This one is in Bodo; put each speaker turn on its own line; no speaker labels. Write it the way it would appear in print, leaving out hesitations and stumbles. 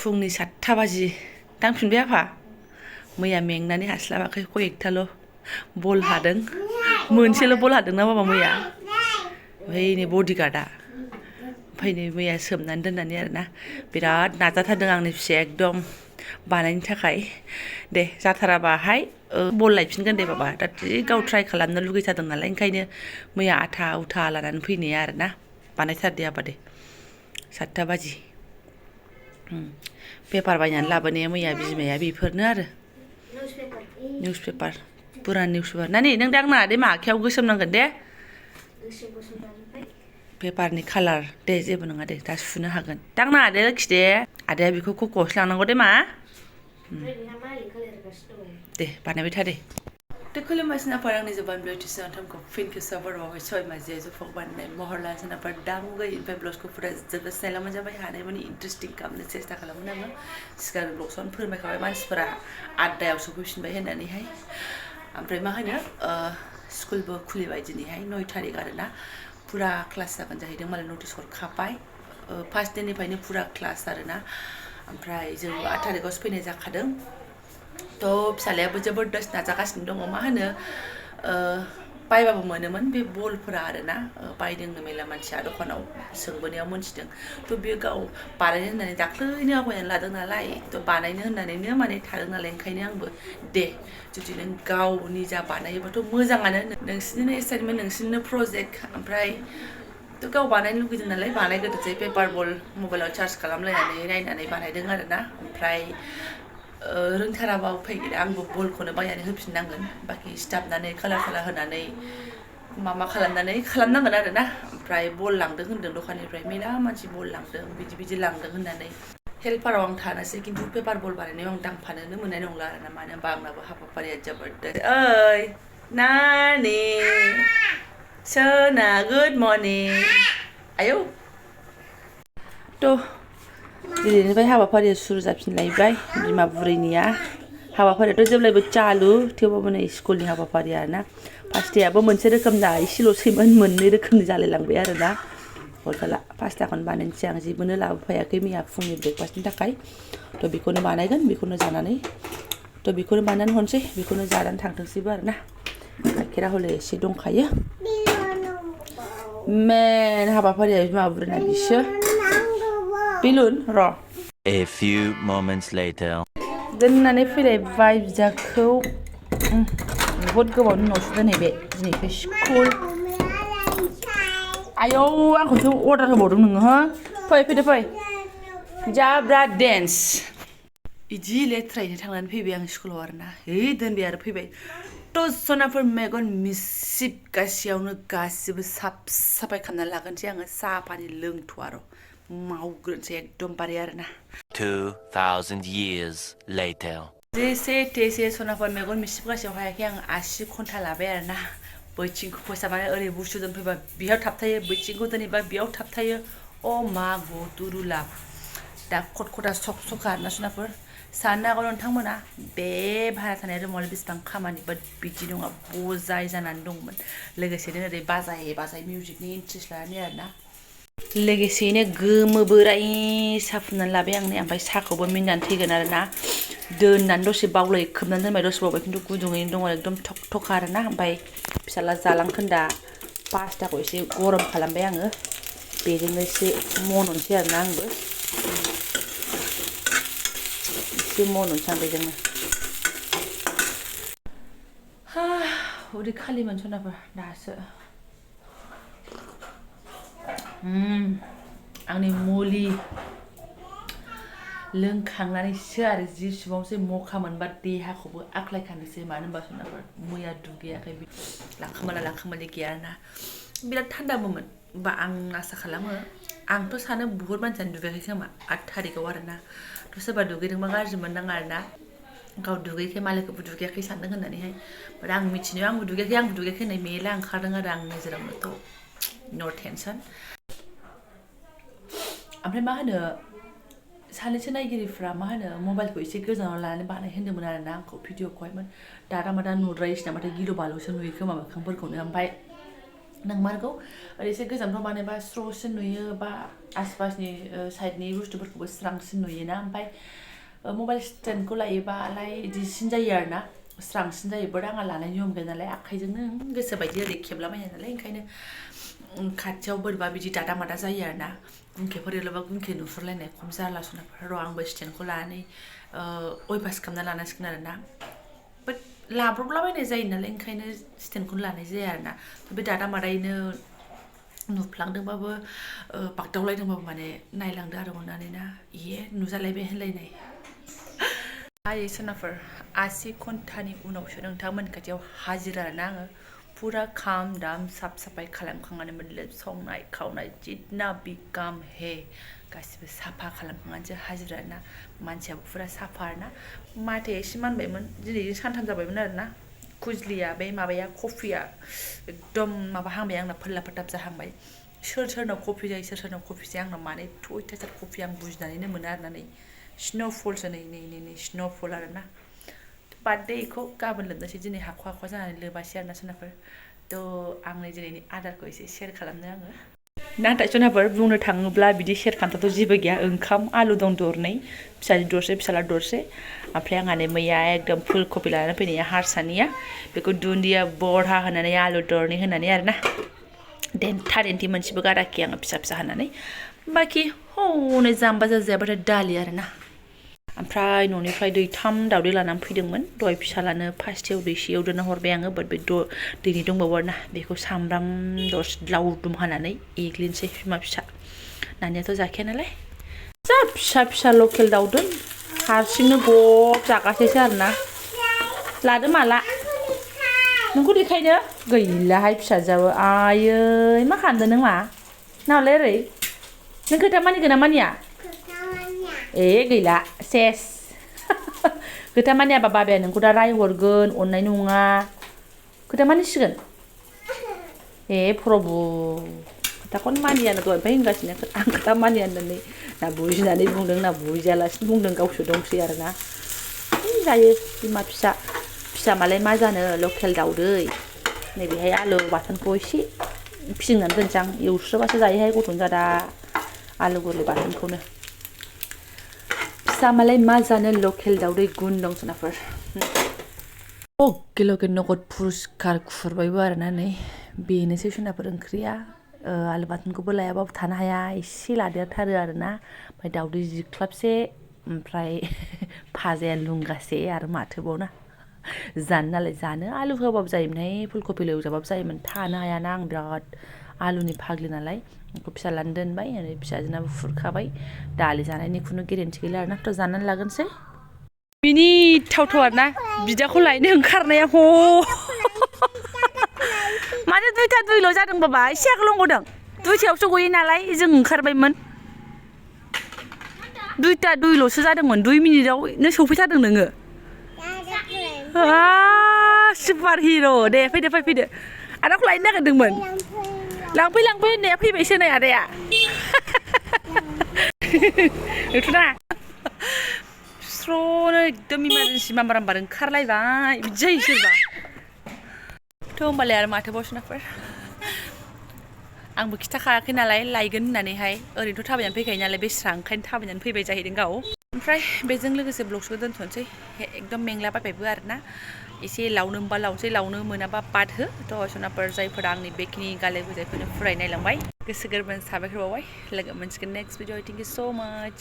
फुंनि 7:00 बाजि दांफिनबाय आफा मैया मेंनानै हास्लाबाखै कयेकथाल' बल हादों मोनसेल' बल हादों ना बाबा मैया ओमफ्राय नै बडिगार्डआ ओमफ्राय नै मैया सोमनानै दोननानै आरोना बिराद नाजाथारदों आंनि फिसाया एकदम बानायनो थाखाय दे जाथाराबाहाय बल लायफिनगोन दे बाबा दा गाव ट्राइ खालामनो लुगैथारदों नालाय ओंखायनो मैया आथा उथा लानानै फैनाया आरोना बानायथारदे आबा दे 7:00 बाजि पेपार बायनानै लाबोनाया मैया बिमाया बेफोरनो आरो निउस पेपार पुरान निउस पेपार नानि नों दांनाङा दे मा आखायाव गोसोम नांगोन दे पेपारनि कालार दे जेबो नङा दे दा सुनो हागोन दांनाङा दे लोखि दे आदाया बेखौ खक'आवसो लांनांगौ दे मा दे बानायबाय था दे तो खुलुमबाय सिनाफोर आंनि जबानब्लग टिउसनखौ फिनखौ साबरबावबाय सय माजे जुफक बानायनाय महर लान सिनाफोर दामुगै ओमफ्राय ब्लगखौ फुरा जोबोद मोजाबाय हानाय माने इन्टारेस्टिं खालामनो सेस्था खालामोन आङो सिगां ब्लगसआवनो फोरमायखाबाय मानसिफोरा 8:00 सफैफिनबाय होननानैहाय ओमफ्राय मा होनो स्कुलबो खुलिबाय दिनैहाय 9 थारिख आरोना पुरा क्लास जागोन जाहैदों मालाय नटिस हरखाबाय फार्स्ट डेनिफ्रायनो पुरा क्लास आरोना ओमफ्राय जों 8 थारिखआवसो फैनाय जाखादों तो फिसालायाबो जबरदस्त नाजागासिनो दङ मा होनो बायबाबो मोनोमोन बे बलफोरा आरोना बायदोंनो मेला मानसिया दखानाव सोंबोनायाव मोनथिदों तो बेयो गाव बानायनो होननानै दाख्लैनो आवगायनानै लादों नालाय तो बानायनो होननानैनो माने थादों नालाय ओंखायनो आंबो दे जुदि नों गाव निजा बानायोबाथ' मोजाङानो नोंसिनिनो एसाइनमेन्ट नोंसिनिनो प्रजेक्ट ओमफ्राय तो गाव बानायनो लुगैदों नालाय बानायग्रोदोसै पेपार बल मबाइलाव चार्ज खालामलायनानै नायनानै बानायदों आरोना ओमफ्राय रोंथाराबा उफाय गैला आंबो बलखौनो बायनानै होफिननांगोन बाखि सिथाबनानै कालार होनानै मा खालामनांगोन आरोना ओमफ्राय बल लांदों होनदों दखाननिफ्राय मेला मानसि बल लांदों बिदि लांदों होननानै हेल्पाराव आं थानोसै खिन्थु पेपार बल बानायनायाव आं दांफानोनो मोननाय नंला आरोना मानो होनबा आंनाबो हाबाफारिया जबरदस्त ओइ नानि सोना गुड मर्निं आयौ थ' दिनैनिफ्राय हाबाफारिया सुरु जाफिनलायबाय बिमा बुरैनिया हाबाफारियाथ' जेब्लायबो चालु थेवबाबो नै स्कुलनि हाबाफारि आरोना फार्स्ट डेआबो मोनसे रोखोमना इसेल'सैमोन मोननै रोखोमनि जालायलांबाय आरोना हरखाला पास्ताखौनो बानायनोसै आं जेबोनो लाबोफायाखै मैया फुंनि ब्रेकफास्टनि थाखाय थ' बेखौनो बानायगोन बेखौनो जानानै थ' बेखौनो बानायनानै हरनोसै बेखौनो जानानै थांथोंसैबो आरोना गाइखेरा हले एसे दंखायो मेन हाबाफारिया बिमा बुरैना बिसो बेलुन र'
A few moments later
दोननानै फैलायबाय बिदाखौ बहुद गोबावनि उनावसो दोनहैबाय दिनैफाय स्कुल आयौ आंखौसो अर्डार होबावदों नोङो हो फैदो फै जाब्रा डेन्स इदि लेथ्रायैनो थांनानै फैबाय आं स्कुलाव आरोना दोनबाय आरो फैबाय टसनाफोर मेगन मिसिब गासिबो साफ साफाय खालामना लागोनसै आङो साहा पानि लोंथ'आ र' मावग्रोनोसै एकदमबारे आरोना
2000 years later
जेसे तेसे सनाफोर मेगन मिसिबगासेयाव हायाखै आं आसि खन्था लाबाय आरोना बैथिंखौ फोसाबनानै ओरै बुस्थु दोनफैबा बेयाव थाबथायो बैथिंखौ दोनैबा बेयाव थाबथायो अ मा गदुरुला दा खटखटा सक आरोना सनाफोर साननो हागौ नोंथांमोना बे भारा थानाय रुमाव बेसेबां खामानि बाट बिदि नङा बजाय जानानै दंमोन लोगोसेनो ओरै बाजाय मिउजिकनि इन्ट्रेस्ट लानानै आरोना लोगोसेयैनो गोमो बोराय साहा फुननानै लाबाय आं ओमफ्राय साहाखौबो मिन्नानै थैगोन आरोना दोननानै दसे बावलाय खोबनानै दोनबाय दसे बावबाय खिन्थु गुदुङैनो दङ एकदम थक आरोना ओमफ्राय फिसाला जालांखोन्दा पास्ताखौ एसे गरम खालामबाय आङो बेजोंनो एसे मन'नोसै आरोना आंबो एसे मन'नोसै आं बेजोंनो उदै खालिमोन सनाफोर दासो आंनि मुलि लोंखांनानैसो आरो जि सुबावसै मखा मोनबा देहाखौबो आख्लायखानोसै मानो होनबा सनाफोर मैया दुगैयाखै लाखांबालाय गैया आरोना बिराद थान्दाबोमोन होमबा आं आसा खालामो आंथ' सानो बुहुत मानसियानो दुगैयाखै खोमा 8 थारिखआव आरोना थ' सोरबा दुगैदोंबा गाज्रि मोननाङा आरोना गाव दुगैयाखै मालायखौबो दुगैयाखै सानदों होननानैहाय बाट आं मिथिनायाव आंबो दुगैयाखै होननाय मेला ओंखारदों आरो आं नोजोरावनोथ' नो टेनसन ओमफ्राय मा होनो सानैसो नायगिरिफ्रा मा होनो मबाइलखौ एसे गोजानाव लानानै बानाय होन्दोंमोन आरोना आंखौ भिडिअखौहायमोन दाना नुद्रायसै नामाथाय गिलु बालुसो नुयो खोमा मोखांफोरखौनो ओमफ्राय नंमारगौ ओरैसे गोजानफ्राव बानायबा स्र'सिन नुयो बा आसपासनि साइडनि बुस्थुफोरखौबो स्रांसिन नुयोना ओमफ्राय मबाइल स्टेन्डखौ लायोबालाय इदिसिन जायो आरोना स्रांसिन जायो बाट आंहा लानाय नियम गैया नालाय आखाइजोंनो गोसो बायदि ओरै खेबलाबायो नालाय ओंखायनो खाथियाव बोरैबा बिदि दादा मादा जायो आरोना गुंखेफोर एरलोबा गुंखे नुहुरलायनाय खम जाला सुनाफोर र' आंबो स्टेन्डखौ लानानै अयभास खालामना लानांसिगोन आरोना बाट लाब्रबलाबायनाय जायो नालाय ओंखायनो स्टेन्डखौनो लानाय जाया आरोना बे दादा मादायैनो नुफ्लांदोंबाबो बागदावलायदोंबाबो माने नायलांदो आरो अननानै ना इये नुजालायबाय होनलायनाय हाय सोनाफोर 80 घन्टानि उनावसो नोंथांमोन खाथियाव हाजिरा आरोना आङो पुरा खाम दाम साफ साफाय खालामखांनानै मोनले संनाय खावनाय जितना भी काम है गासिबो साफा खालामखांनानैसो हाजिरा आरोना मानसियाबो पुरा साफा आरोना माथाया एसे मानबायमोन दिनै सानथाम जाबायमोन आरोना खुजलिया बे माबाया कफिया एकदम माबाहांबाय आंना फोल्ला फोथाब जाहांबाय सोर सोरनाव कफि जायो सोर सोरनाव कफि जाया आंनाव माने अयथासार कफि आं बुजिनानैनो मोना आरोना नै स्न'फलसो नै स्न'फल आरोना बार्थ इखौ गाबोन लोबनोसै दिनै हाखवा जानानै लोबासै आरोना सोनाफोर थ' आंनि दिनैनि आदारखौ एसे शेयार खालामनो आङो नाथाय सोनाफोर बुंनो थाङोब्ला बिदि शेयार खालामथावथ' जेबो गैया ओंखाम आलु दं दरनै फिसाजो दरसे फिसाला दरसे ओमफ्राय आंहा नै मैया एकदम फुल कफि लानानै फैनाया हारसानिया बेखौ दुन्दिया बरहा होनानै आलु दरनै होनानै आरोना देन्था देन्थि मोनसेबो गाराखै आङो फिसा फिसा होनानै बाखि हनै जाम्बा जाजायाबाथाय दालि आरोना ओमफ्राय न'निफ्राय दैथाम दावदै लानानै फैदोंमोन दहाय फिसालानो फास्टायाव दैसेयाव दोनना हरबाय आङो बाट बे दैनि दंबावो आरोना बेखौ सामब्राम दरसे लावदुम हानानै एग्लिनोसै बिमा फिसा नानियाथ' जाखाया नालाय जा फिसा फिसा लकेल दाउदों हारसिंनो गब जागासैसो आरोना लादो माला नोंखौ देखायनो गैलाहाय फिसाजोआबो आयै मा खालामदों नों मा नावलाय ओरै नों खोथा मानिगोन ना मानिया ए गैला सेस खोथा मानियाबा बाबाया नोंखौ दा रायहरगोन अननाय नङा खोथा मानिसिगोन ए प्रभु खोथाखौनो मानियानो दहायनिफ्राय होनगासिनो आं खोथा मानिया होननानै ना बुजिनानै बुंदों ना बुजियालासिनो बुंदों गावसो दंसै आरोना जायो बिमा फिसा मालाय मा जानो लकेल दाउदै नैबेहाय आलु बाथोनखौ एसे फिदिंनानै दोनसै आं एवस्रोबासो जायोहाय गथ'नि जादा आलु गोरलै बाथोनखौनो फिसा मालाय मा जानो लकेल दाउदै गुन दं सोनाफोर लगे लगे नगद पुरस्कार खुरबायबो आरोना नै बेनोसै सोनाफोर ओंख्रिया आलु बाथोनखौबो लायाबाबो थानो हाया एसे लादेरथारो आरोना ओमफ्राय दाउदै जिख्लाबसे ओमफ्राय फाजाया लुंगासे आरो माथोबावना जानो नालाय जानो आलु होआबाबो जायोमोनहाय फुलकफिल एवजाबाबो जायोमोन थानो हायाना आं बिराद आलुनि फाग्लि नालाय बेखौ फिसालानो दोनबाय ओरै फिसाजोनाबो खुरखाबाय दालि जानायनि खुनु गेरेन्टि गैला आरोना थ' जानानै लागोनसै बिनि थावथाव आरोना बिदाखौ लायनो ओंखारनाया ह माने 2ता 2ल' जादों बाबा एसे आगोलाव गदों 2तायावसो गयो नालाय जों ओंखारबायमोन 2ता 2ल'सो जादोंमोन 2 मिनिटावनो सौफैथारदों नोङो सुपार हिर' दे फैदो आदाखौ लायनो नागिरदोंमोन लांफै होननाया फैबायसो नै आदाया नुथ'ना स्र'नो एकदम इमारजेन्सि मामबार ओंखारलायबाय बिदि जायो सोरबा थ' होमबालाय आरो माथोबाव सोनाफोर आंबो खिथाखायाखै नालाय लायगोन होननानैहाय ओरैनोथ' थाबायनानै फैखायो नालाय बेस्रा ओंखायनो थाबायनानै फैबाय जाहैदों गाव ओमफ्राय बेजों लोगोसे ब्लगसखौ दोनथ'नोसै एकदम मेंलाबायबायबो आरोना एसे लावनो मोनबा लावनोसै लावनो मोनाबा बाद हो थ' सोनाफोर जायफोरा आंनि बेखिनि गाले गुजायखौनो फुराय नायलांबाय गोसो गोरबोनि साबायखर बावबाय लोगो मोनसिगोन नेक्स्ट भिडिअ थेंक इउ सो माच